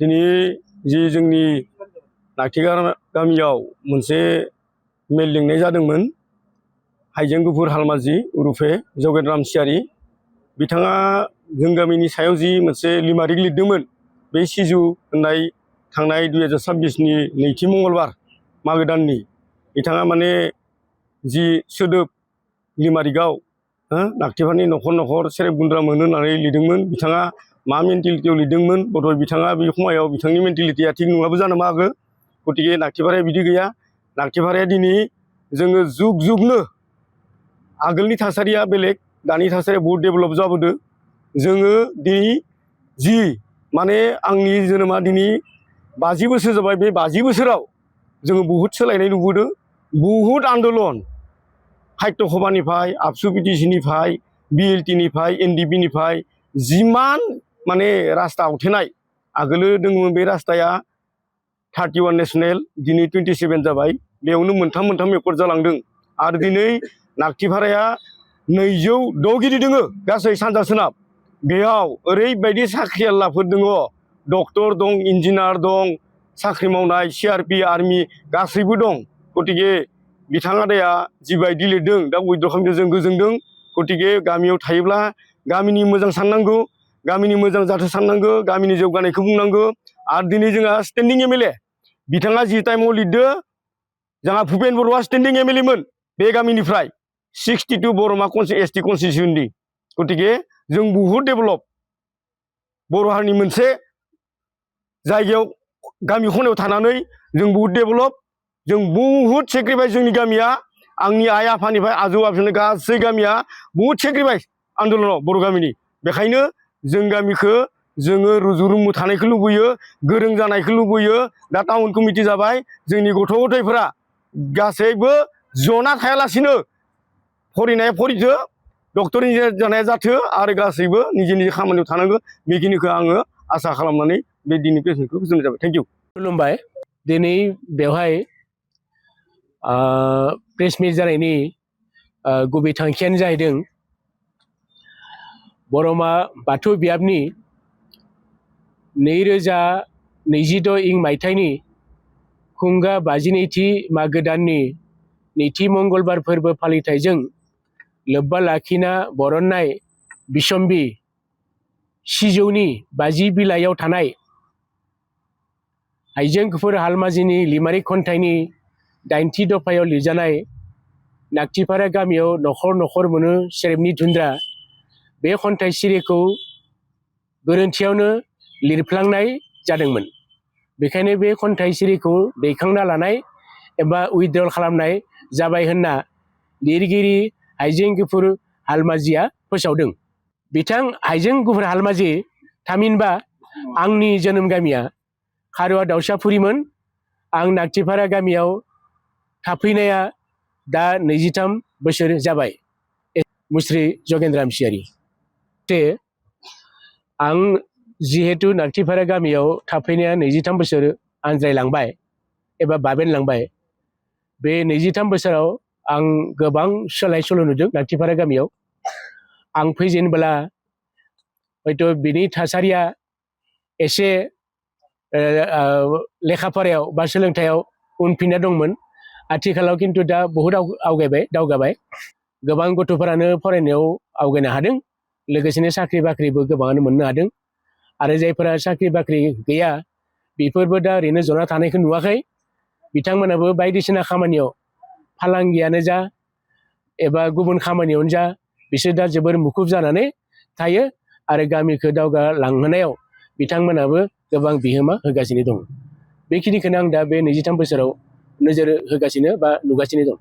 दिनै जि जोंनि नाखिगार गामियाव मोनसे मेल लिंनाय जादोंमोन हाइजें गुफुर हालमाजि उरुफे जगेन रामसियारि बिथाङा जों गामिनि सायाव जि मोनसे लिमारिक लिरदोंमोन बे सिजु होननाय थांनाय 2026नि नैथि मंगलबार मागो दाननि बिथाङा माने जि सोदोब लिमारिकआव नागथिभारनि न'खर न'खर सेरेब गुन्द्रा मोनो होननानै लिरदोंमोन बिथाङा मा मेन्टेलिटियाव लिरदोंमोन बदल बिथाङा बे समायाव बिथांनि मेन्टेलिटिया थिग नङाबो जानो हागौ गतिके नागथिभाराया बिदि गैया नागथिभाराया दिनै जोङो जुग जुगनो आगोलनि थासारिया बेलेग दानि थासारिया बहुत डेभेलप जाबोदों जोङो दिनै जि माने आंनि जोनोमा दिनै 50 बोसोर जाबाय बे 50 बोसोराव जोङो बहुत सोलायनाय नुबोदों बहुत आन्दलन साहित्य सभानिफ्राय आबसु बिटिसिनिफ्राय बिएलटिनिफ्राय एनडिपिनिफ्राय जिमान माने रास्ता आवथेनाय आगोलो दङमोन बे रास्ताया 31 नेशनेल दिनै 27 जाबाय बेयावनो मोनथाम एकर्ड जालांदों आरो दिनै नागथिभाराया 206 गिदिर दङ गासै सानजा सोनाब बेयाव ओरैबायदि साख्रियालाफोर दङ डक्टर दं इन्जिनियार दं साख्रि मावनाय सिआरपि आर्मि गासैबो दं गतिके बिथाङा दाया जिबायदि लिरदों दा उइद्र' खालामदों जों गोजोनदों गतिके गामियाव थायोब्ला गामिनि मोजां साननांगौ गामिनि मोजां जाथो साननांगौ गामिनि जौगानायखौ बुंनांगौ आरो दिनै जोंहा स्टेन्डिं एमएलए बिथाङा जि टाइमाव लिरदों जोंहा भुपेन बर'आ स्टेन्डिं एमएलएमोन बे गामिनिफ्राय 62 बरमा एसटि कनस्टिटिउसननि गतिके जों बहुत डेभेलप बर' हारिनि मोनसे जायगायाव गामि खनायाव थानानै जों बहुत डेभेलप जों बहुत सेक्रिफाइस जोंनि गामिया आंनि आइ आफानिफ्राय आजौ आफानि गासै गामिया बहुत सेक्रिफाइस आन्दलनाव बर' गामिनि बेखायनो जों गामिखौ जोङो रुजु रुमु थानायखौ लुबैयो गोरों जानायखौ लुबैयो दा टाउन कमिटि जाबाय जोंनि गथ' गथायफोरा गासैबो जना थायालासिनो फरायनाया फरिथो डक्टर इन्जिनियार जानाया जाथो आरो गासैबो निजे निजे खामानियाव थानांगौ बेखिनिखौ आङो आसा खालामनानै बे दिननि प्रेजेन्टखौ फोजोबनाय जाबाय थेंक इउ खुलुमबाय दिनै बेवहाय प्रेस मिट जानायनि गुबै थांखियानो जाहैदों बरमा बाथौ बियाबनि 2026 इं मायथाइनि खुंगा 52थि मागो दाननि नैथि मंगलबार फोरबो फालिथायजों लोब्बा लाखिना बरननाय बिसम्बि सिजौनि 50 बिलाइयाव थानाय हाइजें गुफुर हालमाजिनि लिमारिक खन्थाइनि 8थि दफायाव लिरजानाय नागथिभारा गामियाव न'खर न'खर मोनो सेरेबनि धुन्द्रा बे खन्थाइ सिरिखौ गोरोन्थियावनो लिरफ्लांनाय जादोंमोन बेखायनो बे खन्थाइ सिरिखौ दैखांना लानाय एबा उइथड्रल खालामनाय जाबाय होनना लिरगिरि हाइजें गुफुर हालमाजिया फोसावदों बिथां हाइजें गुफुर हालमाजि थामहिनबा आंनि जोनोम गामिया खारुवा दाउसाफुरिमोन आं नागथिभारा गामियाव थाफैनाया दा 23 बोसोर जाबाय मुस्रि जगेन रामसियारि आं जिहेतु नागथिभारा गामियाव थाफैनाया 23 बोसोर आनज्रायलांबाय एबा बाबेनलांबाय बे 23 बोसोराव आं गोबां सोलाय सोल' नुदों नागथिभारा गामियाव आं फैजेनब्ला हयथ' बिनि थासारिया एसे लेखा फरायाव बा सोलोंथायाव उनफिनना दंमोन आथिखालाव खिन्थु दा बहुद दावगाबाय गोबां गथ'फोरानो फरायनायाव आवगायनो हादों लोगोसेनो साख्रि बाख्रिबो गोबाङानो मोननो हादों आरो जायफोरा साख्रि बाख्रि गैया बेफोरबो दा ओरैनो जना थानायखौ नुवाखै बिथांमोनाबो बायदिसिना खामानियाव फालांगियानो जा एबा गुबुन खामानियावनो जा बिसोर दा जोबोर मुखुब जानानै थायो आरो गामिखौ दावगालांहोनायाव बिथांमोनाबो गोबां बिहोमा होगासिनो दं बेखिनिखौनो आं दा बे 23 बोसोराव नोजोर होगासिनो बा नुगासिनो दं